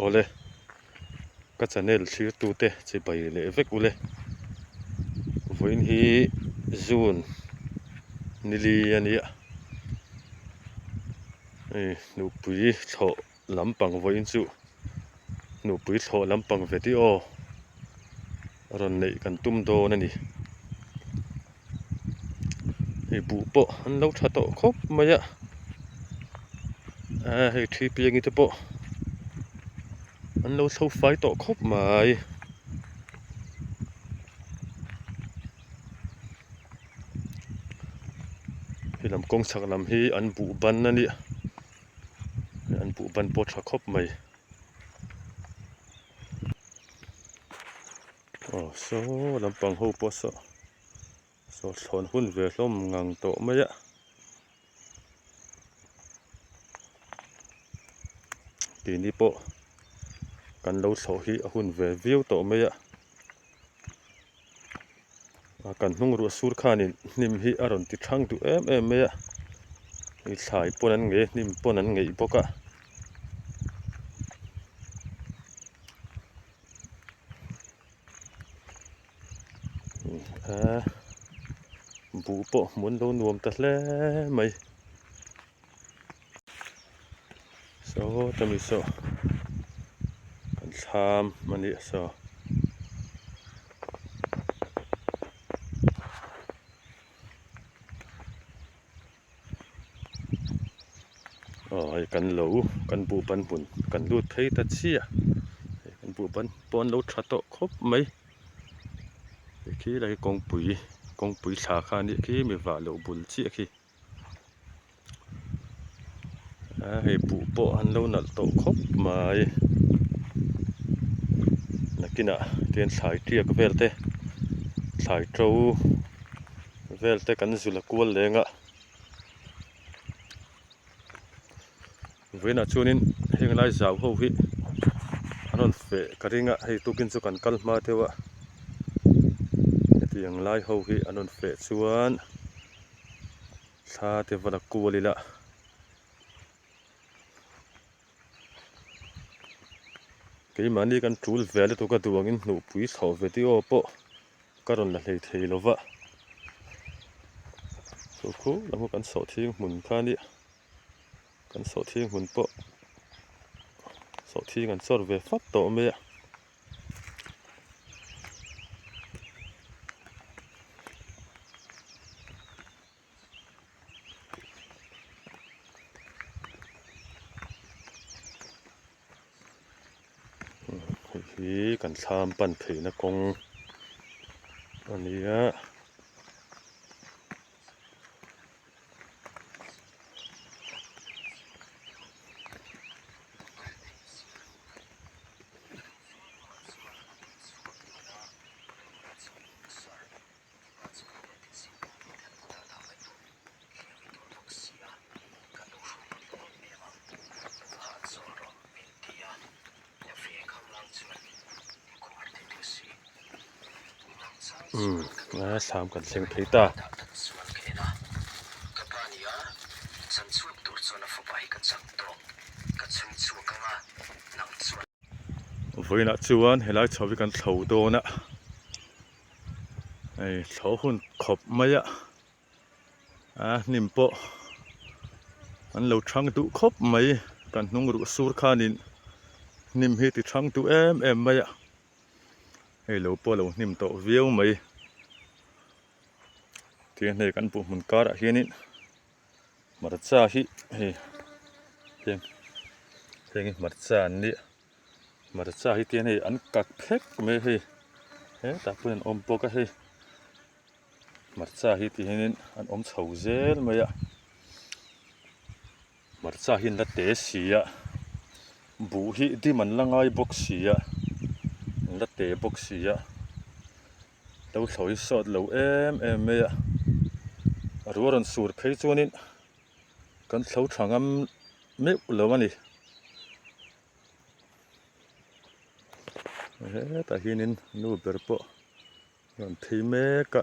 Awle, ka channel thlir tute chibai leh vek ule. Vawiin hi June nili a nia. Hei nupui thlawh lampang vawiin chu nupui thlawh lampang video rawn neih kan tum dawn a ni. Hei buh pawh an lo tha tawh khawp mai a ah hei thi piangi te pawh an lo chho fai tawh khawp mai. He lam kawng chhak lam hi an buh ban a nia an buh ban pawh a tha khawp mai. Aw saw lampang ho pawh saw saw thlawn hun ve hlawm ngang tawh mai a keini pawh kan lo thlawh hi a hun ve viau tawh mai a a kan hnung ruah sur khanin hnim hi a rawn ti thang duh em em mai a hei thlai pawn an ngei a hnim pawn an ngeih bawk a. Buh pawh hmuh an lo nuam ta hle mai saw tami saw kan thlam a nih saw. Aw hei kan lo kan buh ban hmun kan lut phei ta chiah hei kan buh ban pawh an lo tha tawh khawp mai hei khi lai kawngpui kawngpui thla kha a nih khi mi vah loh bul chiah khi a hei buh pawh an lo nalh tawh khawp mai nakinah tihian thlai tiak vel te thlai to vel te kan zul a kual leng a vawiinah chuanin heng lai zau ho hi an rawn feh ka ring a hei tukin chu kan kal hma deuh a hetiang lai ho hi an rawn feh chuan thla te va la kual ila. Keimahni kan tul ve lutuk a duangin hnuhpui thlawh video pawh ka rawn la hlei thei lo va chu khu lam kan sawhthing hmun kha a nia kan sawhthing hmun pawh sawhthing an chawr ve fat tawh mai a. Hi kan thlam pan theihna kawng a ni a. Umm a thlam kan thleng phei ta. Vawiinah chuan helai chho hi kan thlo dawn a hei thlo hun khawp mai a a hnim pawh an lo thang duh khawp mai kan hnung ruh sur khanin hnim hi ti thang duh em em mai a hei lo pawh a lo hnim tawh viau mai tihian hei kan buh hmun karah hianin hmarcha hi hei heng heng hi hmarcha an nia hmarcha hi tihian hei an kak phek mai a hei hetah pawh hian an awm bawk a hei hmarcha hi tihianin an awm chho zel mai a hmarcha hi an la te si a buh hi dim an la ngai bawk si a an la te bawk si a. Lo thlawi sawt lo em em mai a, a rual rawn sur phei chuanin kan thlo tha ngam meuh lo a ni. Hetah hianin nu ber pawh a rawn phei mek a.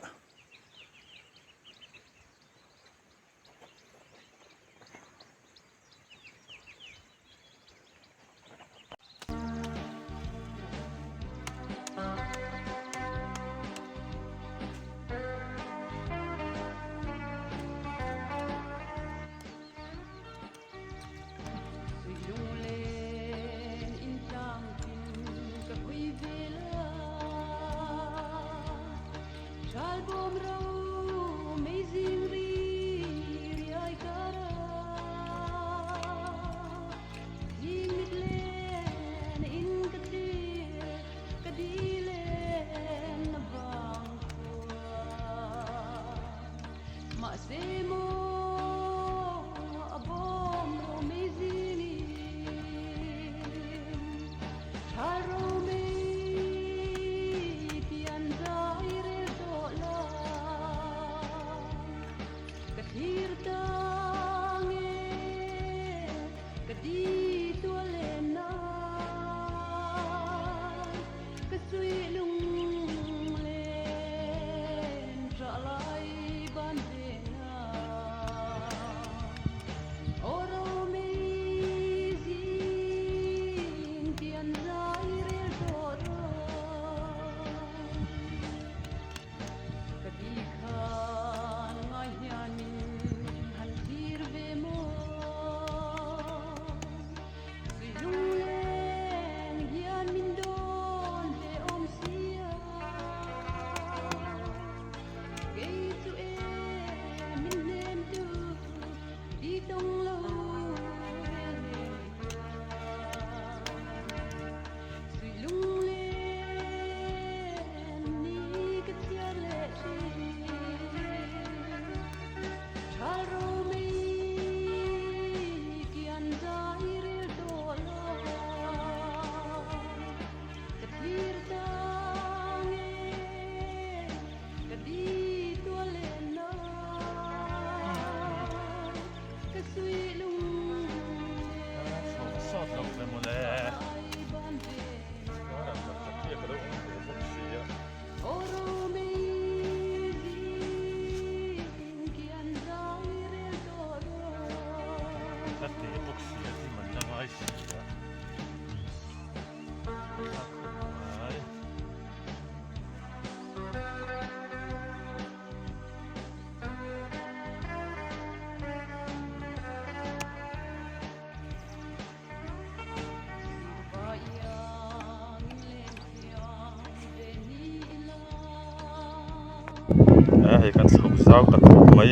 A hei kan chho zau ta khawp mai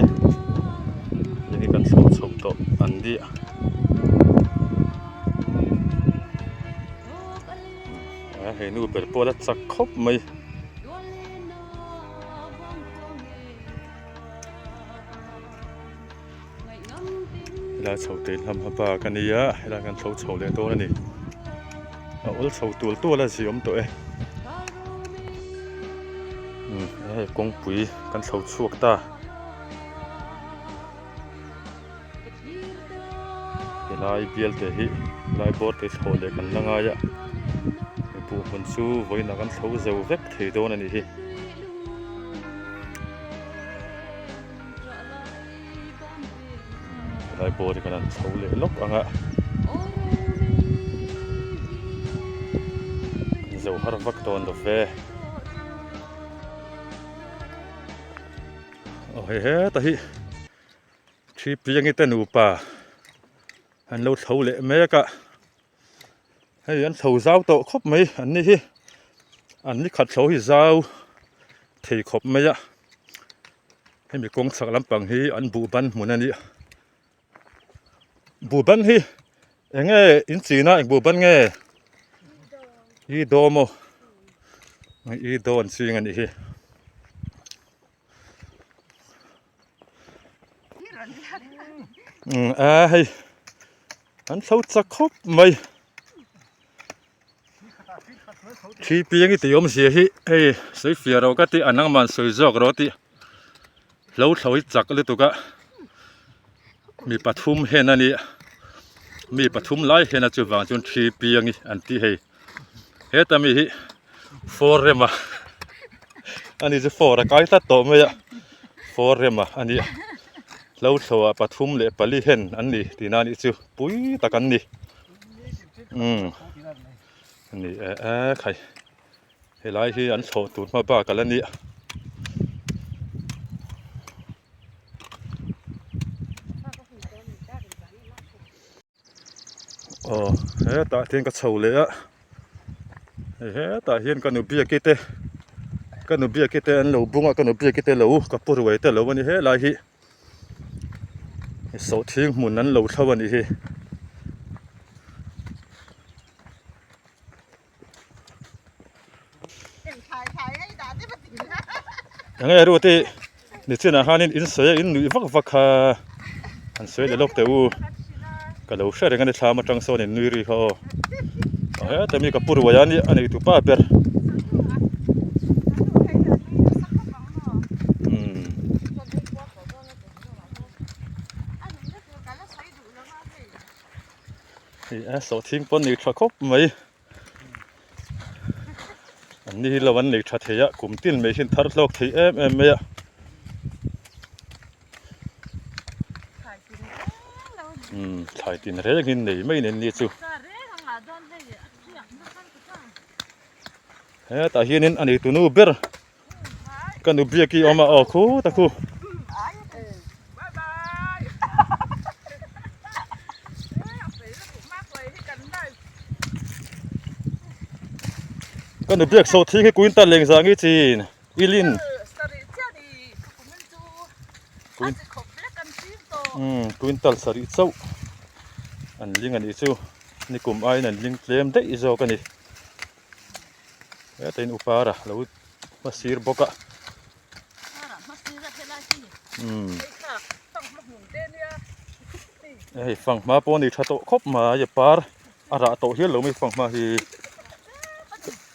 hei hi kan chho chho tawh an ni a. Hei nu ber pawh a la chak khawp mai. Helai chho te hlam hma bak a nia helai kan chho chho leh dawn a ni a awl chho tual tual a ziawm tawh e umm hei kawngpui kan chho chhuak ta helai bial te hi helai bawr te chho leh kan la ngai a buh hmun chu vawiinah kan chho zo vek thei dawn a nih hi. Helai bawr hi kan han chho leh lawk ang a kan zo har vak dawn lo ve aw hei heta hi thi piangi te nupa an lo chho leh mek a. Hei an chho zau tawh khawp mai an ni hi an ni khat chho hi zau thei khawp mai a hemi kawng chhak lampang hi an buh ban hmun a ni buh ban hi eng nge in chin a eng buh ban nge i daw maw i daw an ching a nih hi. A hei an thlo chak khawp mai thi piang i tih awmzia hi hei sawi fiah rawh ka tih a nangman sawi zawk rawh tih hlo thlo hi chak lutuk a mi pathum hen a nia mi pathum lai hen a chuvang chuan thi piang hi an tih hei. Heta mi hi fawr rema ani chu fawr a kai tlat tawh mai a fawr rema a nia hlo thloah pathum leh pali hen an ni tihna anih chu pui tak an ni umm ani e e khai helai hi an thlawh tur hma bak ala nia. Aw hetah hian ka chho leh a hei hetah hian ka nu biaki te ka nu biaki te an lo bung a ka nu biaki te lo ka pu ruai te lo a ni helai hi sawhthing hmun an lo thlo a nih hi. Enge ruat i nichinah khanin in sawi a in nuih vak vak kha an sawi leh lawk teh u ka lo hre reng a ni thlam atang sawn in nui ri kha aw heta mi ka pu ruai a nia a nei tupa ber umm. Hei a sawhthing pawn nei tha khawp mai an ni hi lo an nei tha thei a kum tin mai hian thar hlawk thei em em mai a. Umm thlai tin reng in nei mai nen ni chu hetah hianin a neitu nu ber Ka nu biak i awm a aw khut a khu. Ka nu biak so thing hi quintal leng zang i chin ilin. Umm quintal sarih chauh an ling a nih chu nikum aiin an ling tlem daih zawk a ni. Heta in upara lo hma sir bawk a. Umm. Hei fanghma pawh a ni tha tawh khawp mai a par a rah tawh hial lo mai fanghma hi.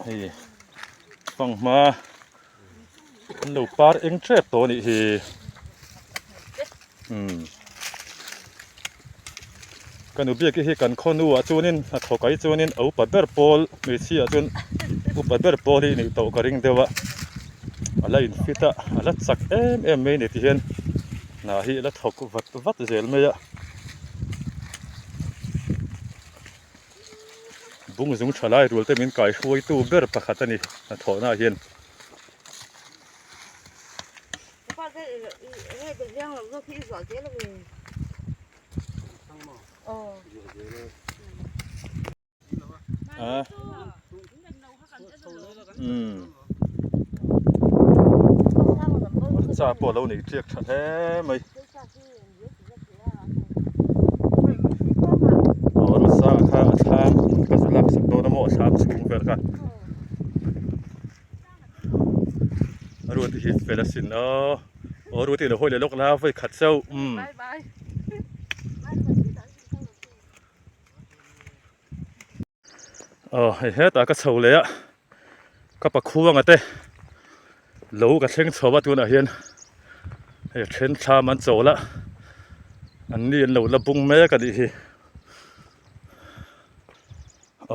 Hei fanghma an lo par eng tep tawh a nih hi. Umm ka nu biak hi kan khaw nuah chuanin a thawk ai chuanin a upa ber pawl hmeichhia ah chuan upa ber pawl hi nih tawh ka ring deuh a a la in fit a a la chak em em mai a ni ti hian hna hi a la thawk vat vat zel mai a bung zung tha lai rual te min kai hruaitu ber pakhat a ni hnathawhna ah hian. Hmarcha pawh a lo nei tliak tha hle mai. Aw rasa kha a thlam ka zu laksak dawn a maw a thlam chhung vel kha. fel asin aw. Aw Ruti lo hawi leh lawk la vawi khat chauh umm. Bye bye. Aw hei hetah ka chho leh a ka pakhuanga te lo ka thleng chho a tunah hian hei then thlam an chawl a an ni an lo la bung mek a nih hi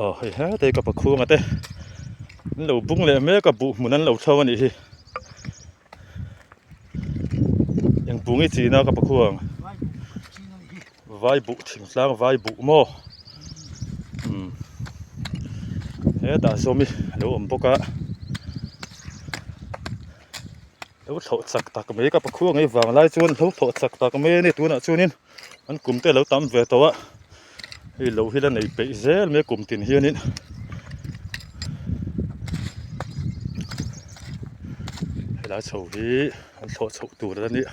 aw hei hetah hi ka pakhuanga te an lo bung leh mek a buh hmun an lo thlo a nih hi eng bung i chin a ka pakhuang. Vai buh thingtlang vai buh maw umm hetah zawm hi a lo awm bawk a lo thlawh chak tak mai ka pakhua ngei vang lai chuan lo thlawh chak tak mai a ni tunah chuanin an kum te a lo tam ve tawh a hei lo hi la nei peih zel mai a kum tin hianin helai chho hi an thlawh chhoh tur a ni.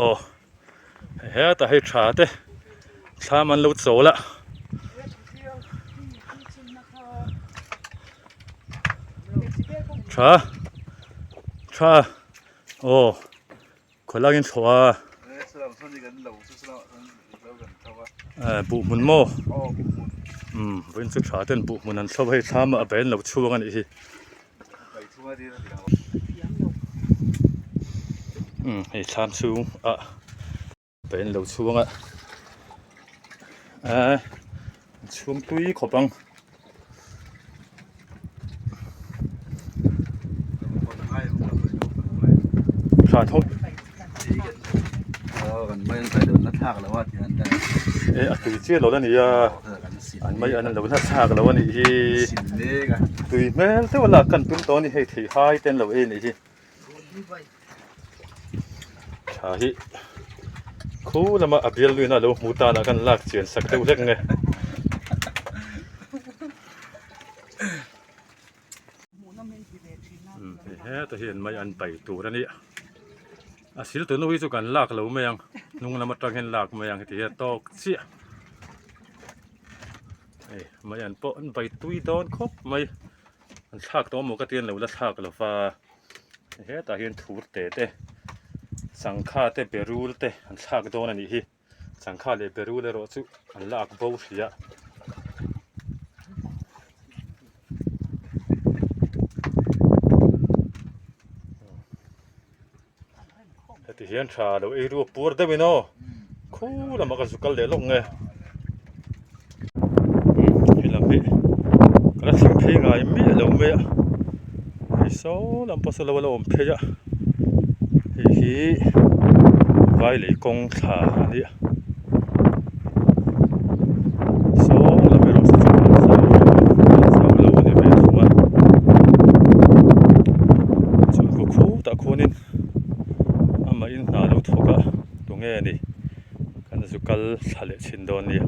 Aw hetah hei tha te thlam an lo chawl a. Tha tha aw khawlangin thlawh a eh buh hmun maw umm vawiin chu tha ten buh hmun an thlawh a hei thlam ah a bai an lo chhuang a nih hi. Umm hei thlam chhung ah bai an lo chhuang a eh an chhung tui khawp ang. Eh a tui chiah lo la nia an mai an lo la thlak lo a nih hi tui hmel deuh a lak kan tum tawh a ni hei thei hai te an lo ei a nih hi tha hi khu lama a bial luina a lo hmu tan ah khan lak chian sak deuh hlek nge. Heta hian mai an pai tur a ni a sil tu nu hi chu kan lak lo mai ang hnung lam atang hian lak mai ang heti hian tawk chiah hei mai an pawh an pai tui dawn khawp mai an thlak tawh maw ka ti an lo la thlak lo va hetah hian thur te te sangha te berul te an thlak dawn a nih hi. Sangha leh berul erawh chu an la ak bo hrih a. Heti hian tha lo ei ruak puar deuhin aw khu lamah ka zu kal leh lawk nge. He lam hi ka la thleng phei ngai miah lo mai a hei saw lam pawh saw lo a la awm phei a hei hi vai lei kawng thla a ni a saw lam erawh saw chu an zau lo a ni ve thung a chuan kaw khutah khuanin amahin hna a lo thawk a tunge a ni. Kan zu kal thla leh chhin dawn nia.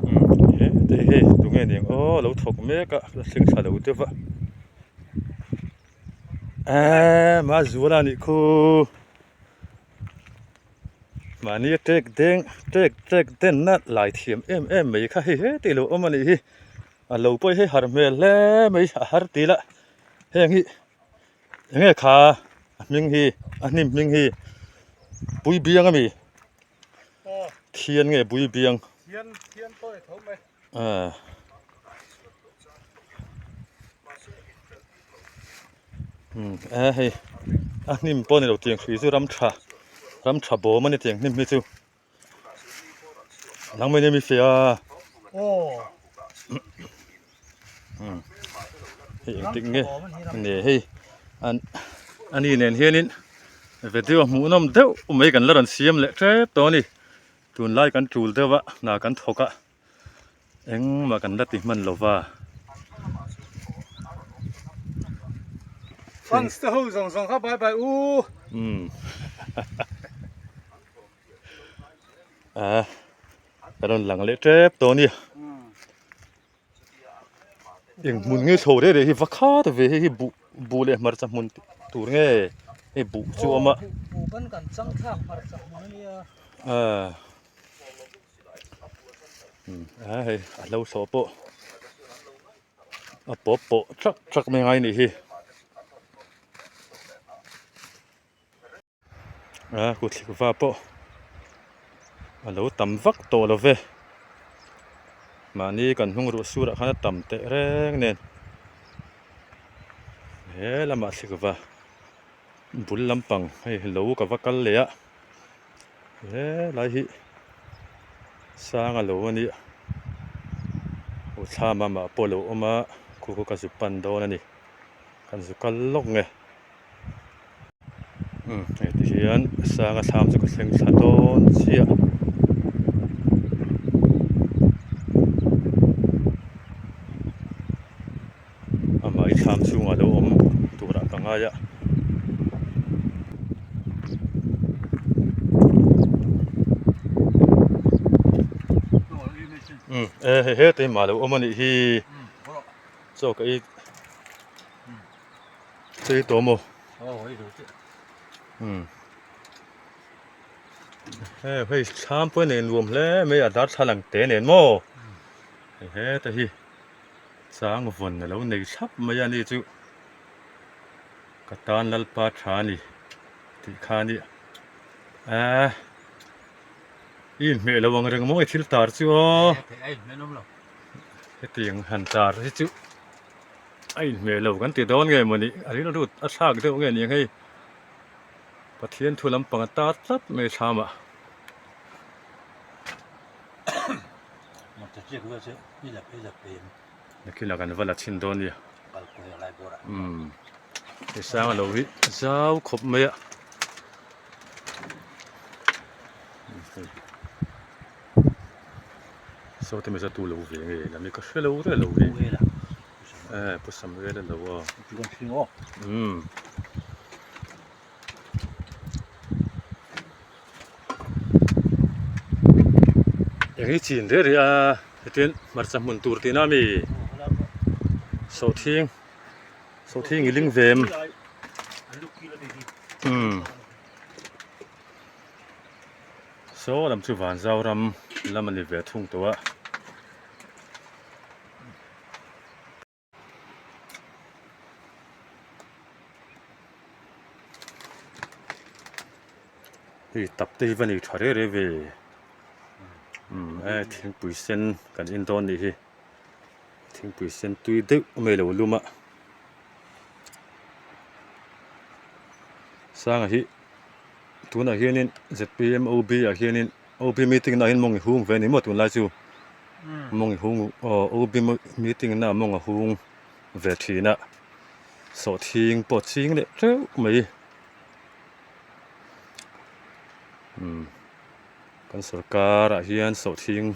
Umm he te hi tunge ni ang aw lo thawk mek a la thleng thla lo deuh va. Eee Mazuala anih khu mahni a tek deng tek tek denna lai thiam em em mai kha hei heti lo awm anih hi a lo pawh hi har hmel hle mai a har tih lah heng hi. Enge kha a hming hi a hnim hming hi pui biang ami thian nge pui biang ah umm e hei a hnim pawh a ni lo tiang hrui chu ram tha ram tha bawm a ni tiang hnim hi chu. Nang mai mi fia hei engtik nge nge hei an ani nen hianin video hmuh nawm deuh mai kan la rawn siam leh tep tawh a ni tunlai kan tul deuh a hna kan thawk a. Engmah kan la ti hman lo va. Fans te ho zawng zawng kha bye bye u. Umm. Ah. Ka rawn lang leh tep tawh a ni. Eng hmun nge chho reh reh hi va khat ve hei hi buh buh leh hmarcha hmun tur nge hei buh chu a awm a. Buh ban kan chang thlak hmarcha hmun a nia. Aaa a hei a hlo thlawh pawh a pawp pawh trak trak mai ngai a nih hi. A kutthlik va pawh a lo tam vak tawh lo ve mahni kan hnung ruh surah khan a tam teh reng nen he lamah thlik va bul lampang hei lo ka va kal leh a helai hi sang a lo a nia aw thla mah pawh a lo awm a khu khu ka zu pan dawn a ni kan zu kal lawk nge. Umm hei ti hian sanga thlam chu ka thleng thla dawn chiah amah hi thlam chhungah alo awm turah ka ngai a. Umm e hei hetah hi mah alo awm anih hi chaw ka ei. Chei tawh maw? Umm hei hei thlam pawh a nei nuam hle mai a darthlalang te nen maw hei heta hi chang vawn a lo nei thlap mai a ni chu ka tan lalpa tha a ni tih kha a nia aaa i inhmeh lo ang reng maw i thil tar chu aw hetiang han tar hi chu. A inhmeh lo kan ti dawn nge mawni a rilru a thlak deuh nge ni ang hei Pathian thu lampang a tar tlat mai thlamah. Nakinah kan va la chhin dawn nia umm hei sanga lo hi zau khawp mai a. Saw te mai tu lo ve nge lam hi ka hre lo reh lo hi eh pu Samuel a lo a umm eng hi chin reh reh a hetian hmarcha hmun tur tihna ami sawhthing sawhthing i ling ve em umm. Saw lam chu Vanzau ram lam a ni ve thung tawh a. Hei tap te hi va nei tha reh reh ve umm e thingpui sen kan en dawn nih hi thingpui sen tui deuh mai lo lum a sanga hi. Tunah hianin zpm OB ah hianin OB meeting na ah hian mawng i hung ve a ni maw tunlai chu mawng i hung aw OB meeting na ah mawng a hung ve thin a sawhthing pawh ching leh teuh mai umm kan sorkar ah hian sawhthing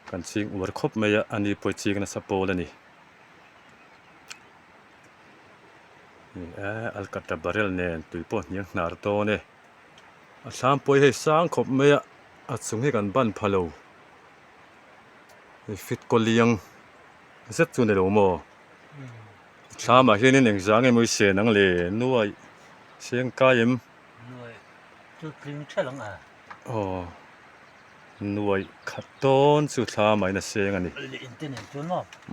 kan ching uar khawp mai a ani pawh hi ching nasa pawl a ni. Ni e alkatra barrel nen tui pawh hniang hnar dawn e a thlam pawh hi hei sang khawp mai a a chung hi kan ban pha lo hei fit kaw liang zet chu a ni lo maw thlam ah hianin engzah nge maw i sen ang le nuai seng kai em aw nuai khat dawn chu thlam ah hian a seng a ni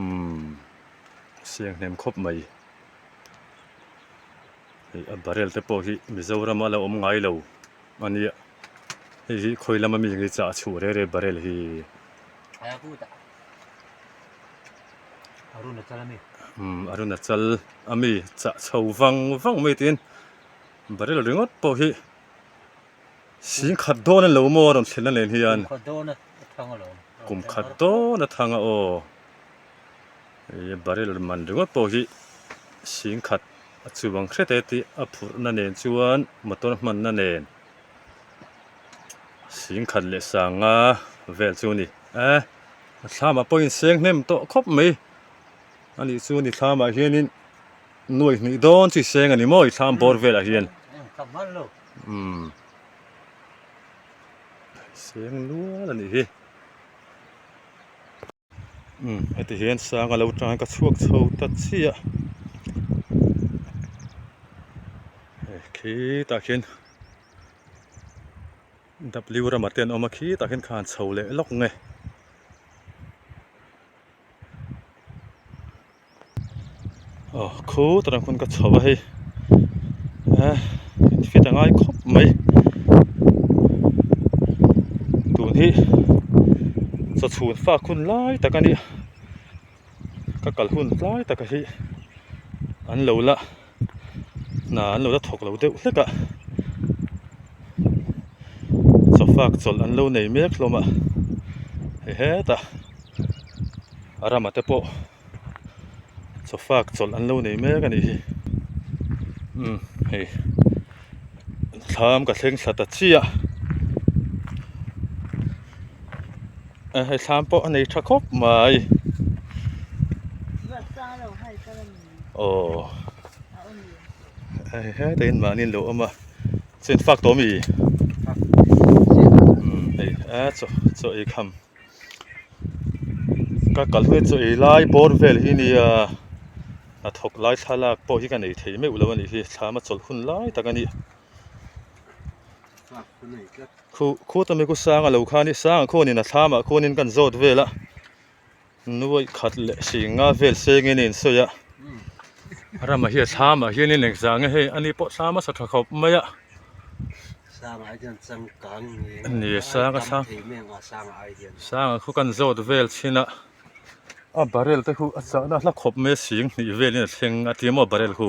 umm. Siang hnem khawp mai. Hei a barrel te pawh hi Mizoram a la awm ngai lo a nia. Hei hi khawi lama mi nge chah chhuah reh reh barrel hi. Umm Arunachal a mi chah chho vang vang mai tiin barrel ringawt pawh hi sing khat dawn a lo maw a rawn thlen a nen hian. Kum khat dawn a thang a aw. Hei barrel man ringawt pawh hi singkhat a chuang hret e tih a phurhna nen chuan motor hmanna nen singkhat leh sanga vel chu a ni e a thlamah pawhin seng hnem tawh khawp mai a nih chu ni thlamah hianin nuai hnih dawn chi seng a ni maw i thlam bawr velah hian umm. seng nual a nih hi. Umm heti hian sanga lo tang ka chhuak chho ta chiah hei khitah khian W ramah te an awm a khitah khian khan chho leh lawk nge. Aw khutah rang khawn ka chho a hei eh fit a ngai khawp mai tun hi chawchhun fak hun lai tak a nia ka kal hun tlai taka hi an lo la hna an lo la thawk lo deuh hlek a chaw fak chawlh an lo nei mek hlawm a hei hetah a ramah te pawh chaw fak chawlh an lo nei mek a nih hi umm hei thlam ka thleng thla ta chiah a hei thlam pawh a nei tha khawp mai aw hei hetah hian mahni an lo awm a chuan fak tawh ami umm hei a chaw chaw ei kham. Ka kal hun chu ei lai bawr vel hi nia hnathawk lai thlalak pawh hi ka nei thei meuh lo a nih hi thlam a chawlh hun lai tak a ni khu khu tawm hi khu sang a lo khan i sang ah khuanin a thlam ah khuanin kan zawt vel a nuaih khat leh singa vel sengin a insawi a ramah hian thlam ah hianin engzah nge hei ani pawh thlam a sa tha khawp mai a. Ni sanga sang sanga khu kan zawt vel chin a a barrel te khu a chahna hla khawp mai a sing hnih velin a thleng a ti maw barrel khu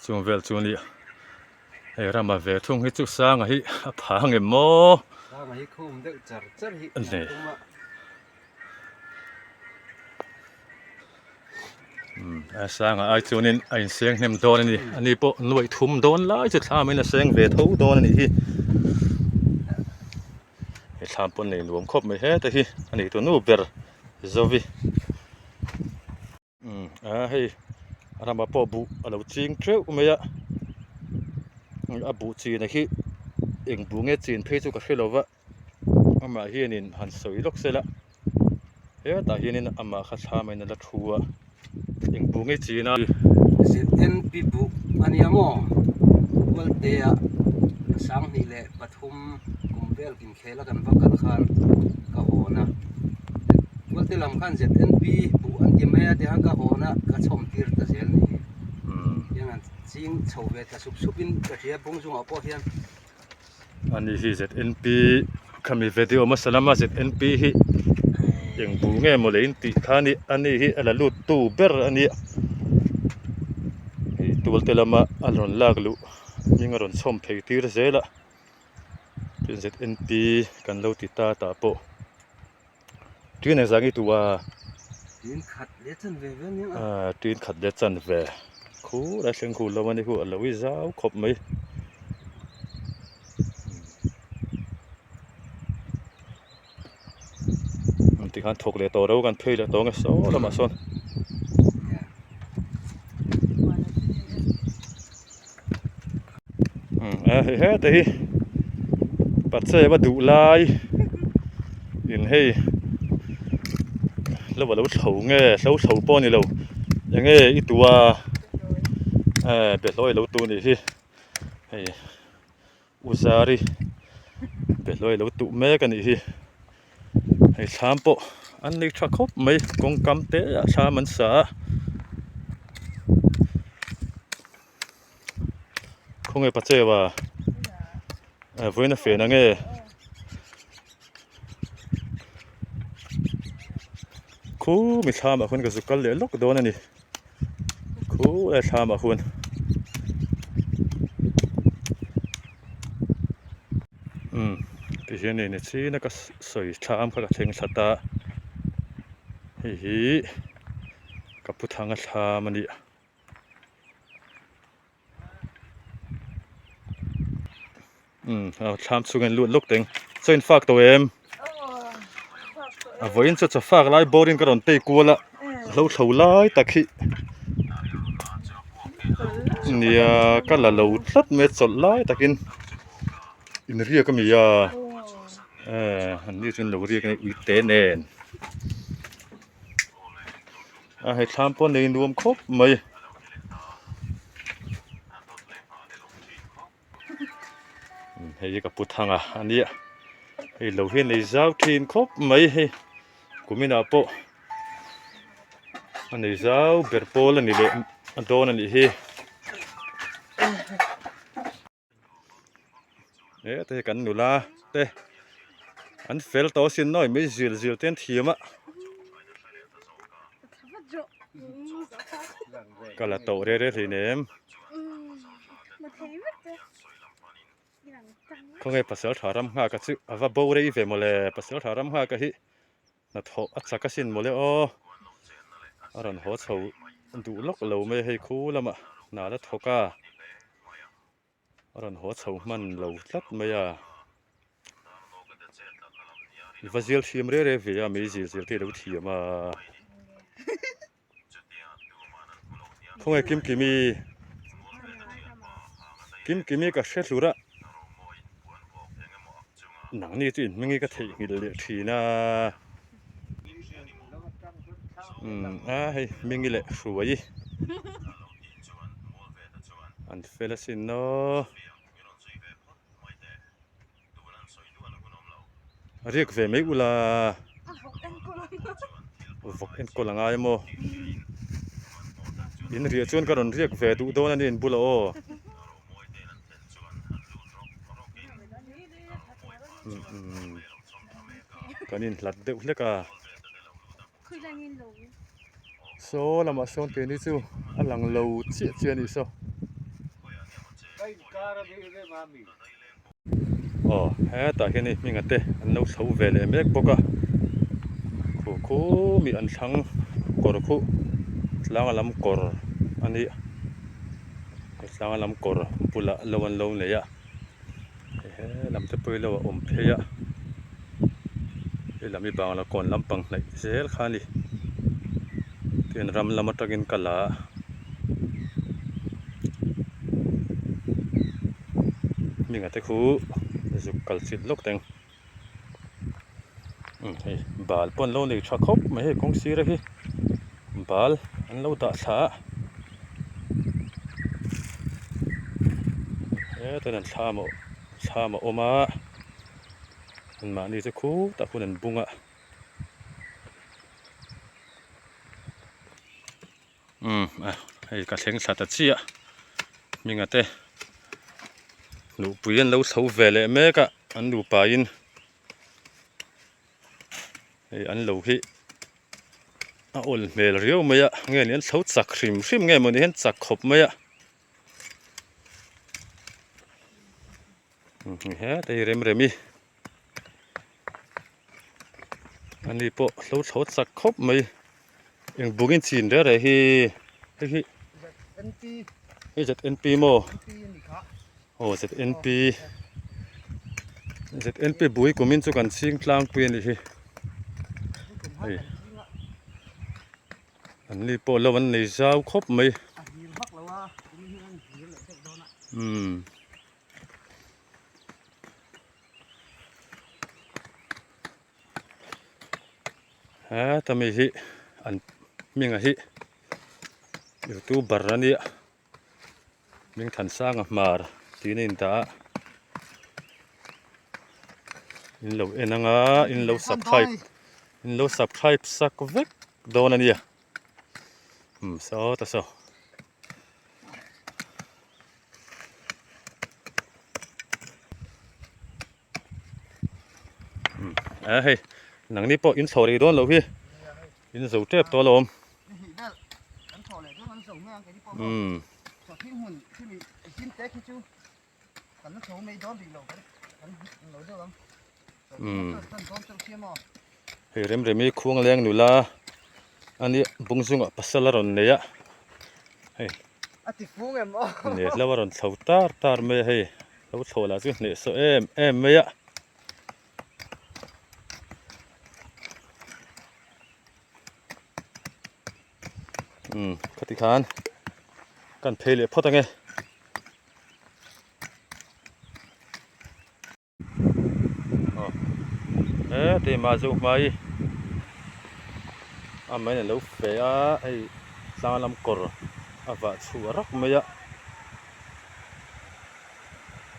chung vel chu nia hei rama ve thung hi chu sanga hi a pha ngem maw ni. A sangah ai chuanin a inseng hnem dawn a ni ani pawh nuaih thum dawn lai chu thlamin a seng ve tho dawn a nih hi he thlam pawh nei nuam khawp mai heta hi a nei tu nu ber zovi umm a hei ramah pawh buh a lo ching teuh mai a a buh chin a hi eng buh nge chin phei chu ka hre lo va. Amah hianin han sawi lawk se la hetah hianin amah kha thla maiin a la thu a eng bu nge chin a. ZNP bu a nia maw? Tualte-a 2003 kum vel inkhel a kan va kal khan ka hawn a. Tualte lam khan ZNP bu an ti mai a tihian ka hawn a ka chhawm tir ta zel ni hi. Tiang an ching chho ve ta sup sup in ka hria bung zungah pawh hian. Ani hi ZNP khami video hmasa lama ZNP hi eng bu nge maw le in tih kha a ni ani hi a la lut tu ber a nia hei tual te lama a rawn lak luh hming a rawn chhawm phei tir zel a tin ZNP kan lo ti ta tah pawh. Tuin engzah nge tu a? Tuin khat leh chan ve ve nia. Ah, tuin khat leh chan ve. Khu lai thleng khu lo ani khu a lo i zau khawp mai. Tikhan thawk leh tawh ro kan phei leh tawh ang e saw lamah sawn. A hei heta hi pache va duh lai in hei lo a lo thlo nge hlo thlo pawh a ni lo eng nge i tu a eh behlawi lo tu a nih hi hei u zari behlawi lo tuh mek a nih hi hei thlam pawh an nei tha khawp mai kawngkam te ah thlam an sa a. Khawnge Pachewa vawiin a fen ange khu mi thlamah khuan ka zu kal leh lawk dawn a ni khu lai thlamah khuan umm tihian hei ni chin a ka sawi thlam kha ka thleng thla ta hei hi ka pu thanga thlam a ni a. Umm a thlam chhung in lut luk teng chaw in fak tawh em a vawiin chu chaw fak lai bawr in ka rawn tei kual a hlo thlo lai tak hi nia ka la lo tlat mai a chawlh lai takin inriak a mi a. Ehh an ni chuan lo riak a ni ui te nen a hei thlam pawh nei nuam khawp mai. Hei hi ka pu thang a a nia hei lo hi a nei zau thin khawp mai hei kuminah pawh a nei zau ber pawl a ni leh a dawn a nih hi. He te kan nula te an fel tawh asin nawi mai zil zil te an thiam a ka la tawh reh reh hleinem khawnge pasal tha ram nghak a chu a va bo rei ve mawle pasal tha ram nghak a hi hnathawh a chak asin mawle aw a rawn haw chho duh lawk lo mai a hei khu lamah hna la thawk a a rawn haw chho hman lo tlat mai a i va zial thiam reh reh ve a mei zil zil te i lo thiam a khawnge Kimkimi Kimkimi ka hre hlur a nangni chu inhming hi ka theihnghilh leh thin a umm a hei hmingi leh hruai an fel asin aw. Riak ve mai ula vawk enkawl a ngai maw in riah chuan ka rawn riak ve duh dawn a ni in bulah aw kan inhlat deuh hlek a saw lamah sawn keini chu a lang lo chiah chiah a nih saw. Aw hetah hian hei hminga te an lo chho ve leh mek bawk a khu khu mi an thlang kawr khu tlanga lam kawr a ni a tlanga lam kawr bulah lo an lo nei a he lam te pawh hi lo a awm phei a helam hi bangla kawn lampang hnaih zel kha a ni tin ram lam atangin ka la a. Hminga te khu zuk kal chilh lawk teng umm hei bal pawh an lo nei tha khawp mai hei kawng sira hi bal an lo dah thla a hetan an thlam a thlam a awm a anmahni chu khutah khuan an bung a. Umm a hei ka thleng thla ta chiah hminga te luhpui an lo chho ve leh mek a an nupa in hei an lo hi a awl hmel riau mai a nge ni an chho chak hrim hrim nge mawni hian chak khawp mai a heta hi rem rem i ani pawh hlo chho chak khawp mai eng bungin chin reh reh hi hei hi hei ZNP maw aw ZNP ZNP bui kumin chu kan chhing tlangpui a nih hi hei anni pawh lo an nei zau khawp mai umm. Heta mi hi an hminga hi youtuber a nia Hmingthansanga Hmar tiin a indah a in lo en anga in lo subscribe in lo subscribe sak vek dawn a nia umm sawta saw. A hei nangni pawh in chho rih dawn loh hi in zo tep tawh alawm umm umm hei rem rem hi khuang leng nula a nia bung zungah pasal a rawn nei a hei hneh hlo a rawn chho tar tar mai a hei lo chho lah chu hneh saw em em mai a. Umm khati khan kan phei leh phawt ange. Aw em a Zohmai amahin a lo feh a hei tlang lam kawr a vah chhuah rak mai a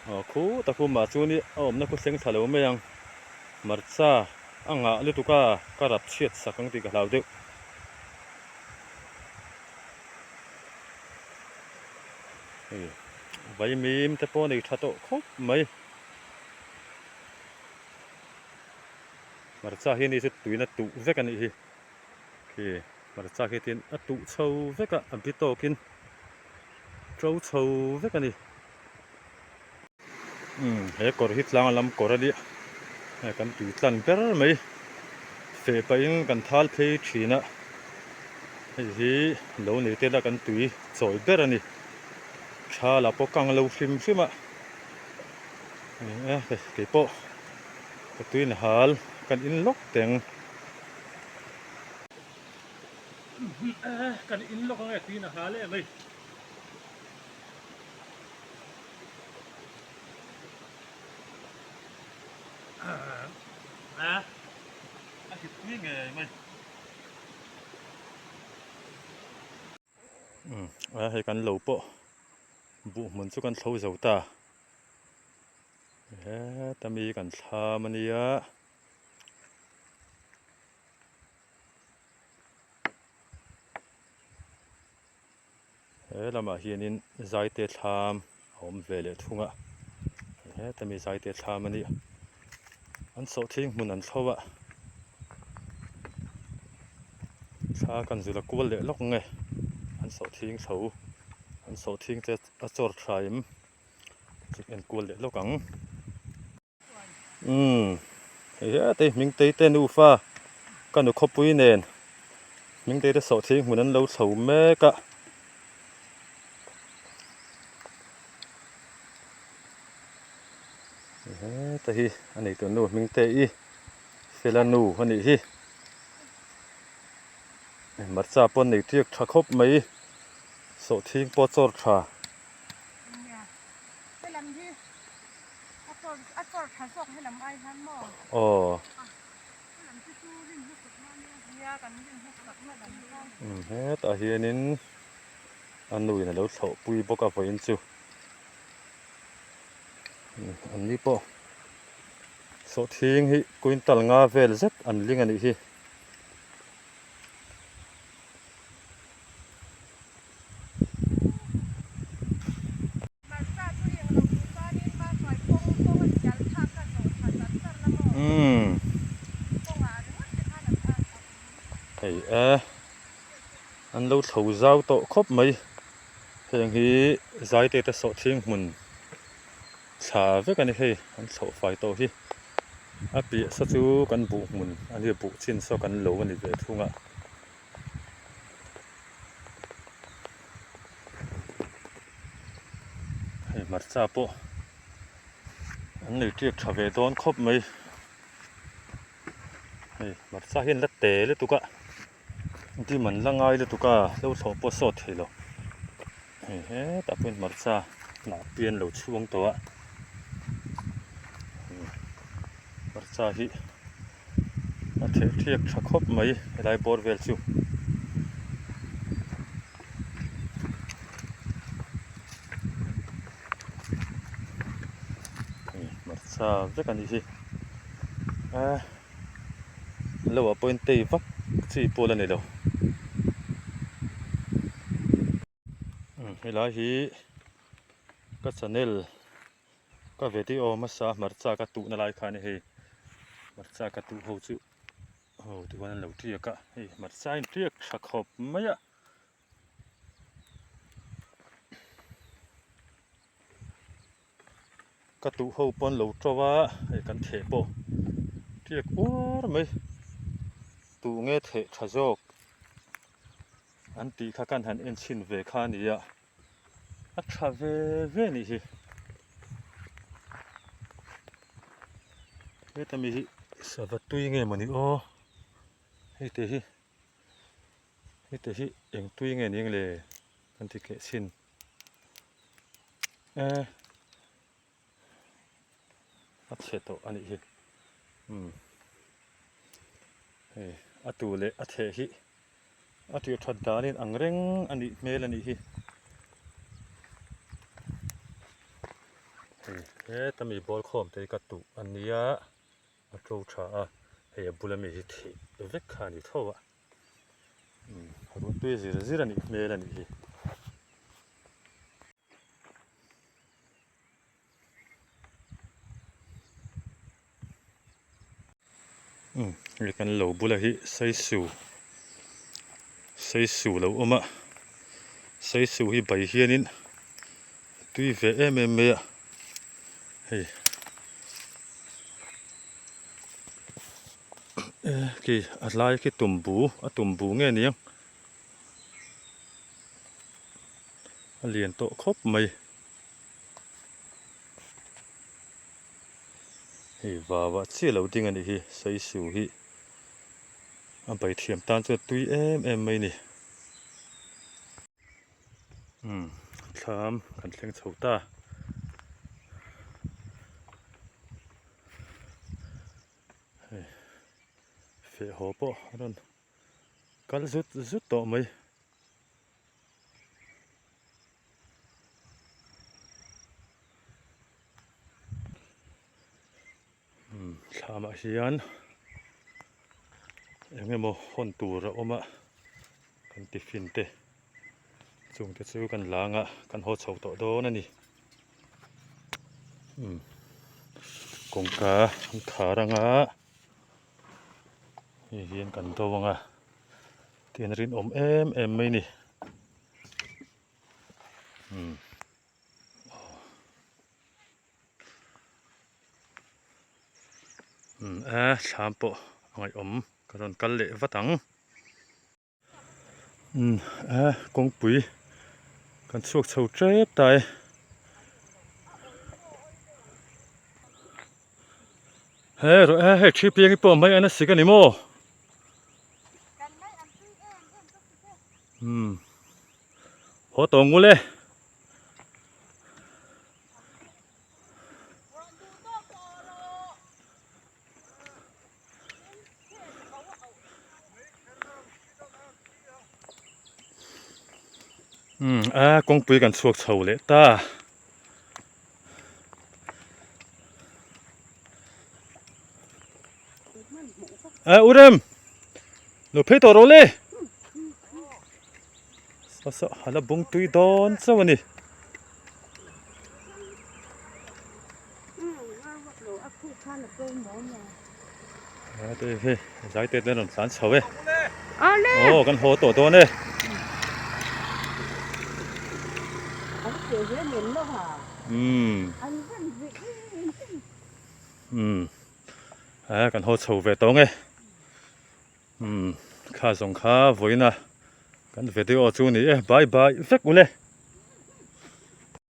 aw khutah khu mah chuan a awmna khu thleng thla lo mai ang hmarcha a ngah lutuk a ka rap chhiat sak ang tih ka hlau deuh. Hei vaimim te pawh nei tha tawh khawp mai hmarcha hi ni chu tuina tuh vek a nih hi khi hmarcha khi tin a tuh chho vek a a bi tawkin to chho vek a ni umm he kawr hi tlang lam kawr a nia hei kan tui tlan ber mai feh pahin kan thal phei thin a hei hi lo nei te la kan tui chawi ber a ni tha lah pawh kang lo hrim hrim a kei pawh ka tui in hal kan in lawk teng kan in lawk ange tui in a hal em mai. A hit pui ngei mai. Umm a hei kan lo pawh buh hmun chu kan thlo zo ta heta mi kan thlam a nia. He lamah hianin zaite thlam a awm ve leh thung a heta mi zaite thlam a nih an sawhthing hmun an thlo a thla kan zul a kual leh lawk nge an sawhthing thlo an sawhthing te a chawr tha em chu en kual leh lawk ang. Umm hei hete Hmingtei te nufa ka nu khawpui nen Hmingtei te sawhthing hmun an lo chho mek a. Heta hi a neitu nu Hmingtei Fela nu a nih hi. Hmarcha pawh an nei tiak tha khawp mai sawhthing pawh a chawr tha. Aw hetah hianin a nuin a lo thlawh pui bawk a vawiin chu an ni pawh sawhthing hi quintal nga vel zet an ling a nih hi. Umm hei e an lo thlo zau tawh khawp mai heng hi zaite te sawhthing hmun thla vek a ni hei an thlawh fai tawh hi a piah saw chu kan buh hmun a nia buh chin saw kan lo a ni ve thung a. Hei hmarcha pawh an nei tiak tha ve dawn khawp mai hei hmarcha hi an la te lutuk a dim an la ngai lutuk a lo thlawh pawh a sawt thei lo hei hetah pawhin hmarcha hnah pi an lo chhuang tawh a hmarcha hi. A theh thiak tha khawp mai helai bawr vel chu. Hei hmarcha vek a nih hi a lo ah pawhin tei vak chi pawh la ni lo. Helai hi ka channel ka video hmasa hmarcha ka tuhna lai khan hei hmarcha ka tuh ho chu aw tichuan an lo tiak a hei hmarcha a intiak tha khawp mai a. Ka tuh ho pawh an lo to a hei kan theh pawh tiak uar mai tuh nge theh tha zawk. An tih kha kan han en chhin ve kha a ni a, a tha ve ve a nih hi. Heta mi hi sava tui nge mawni aw hei te hi hei te hi eng tui nge ni ang le kan ti keh chhin e a chhe tawh a nih hi umm. Hei a tu leh a theh hi a tirh that danin ang reng a nih hmel a nih hi. Hei heta mi ball khawm te hi ka tuh a nia a to tha a hei a bula mi hi thih vek kha a ni tho a umm ruahtui zir zir a nih hmel a nih hi. Umm hei kan lo bula hi saisu saisu lo awm a saisu hi bai hianin tui ve em em mai a hei e khi a lai khi tumbu a tumbu nge niang a lian tawh khawp mai. Hei vava chiah lo ding a nih hi saisu hi a bai thiam tan chuan tui em em mai a ni umm thlam kan thleng chho ta hei feh haw pawh a rawn kal zut zut tawh mai. Thlamah hian eng emaw hawn tur a awm a kan tiffin te chung te chu kan lang a kan haw chho tawh dawn a ni kawngka an khar ang a hei hian kan do ang a tihian rinawm em em mai a ni. Umm umm a thlam pawh a ngaihawm ka rawn kal leh vat ang umm a kawngpui kan chhuak chho tep ta e he rawh e hei thi piang hi pawh mai an a sik a ni maw. Umm haw tawh ngul e. Umm a kawngpui kan chhuak chho leh ta. A u rem lo phei tawh rawh le saw saw a la bung tui dawn chauh a ni. Hei zai te ten rawn tlan chho e aw kan haw tawh dawn e. Umm umm a kan haw chho ve tawng e umm kha zawng kha vawiin a kan video chu ni e bye bye vek ule.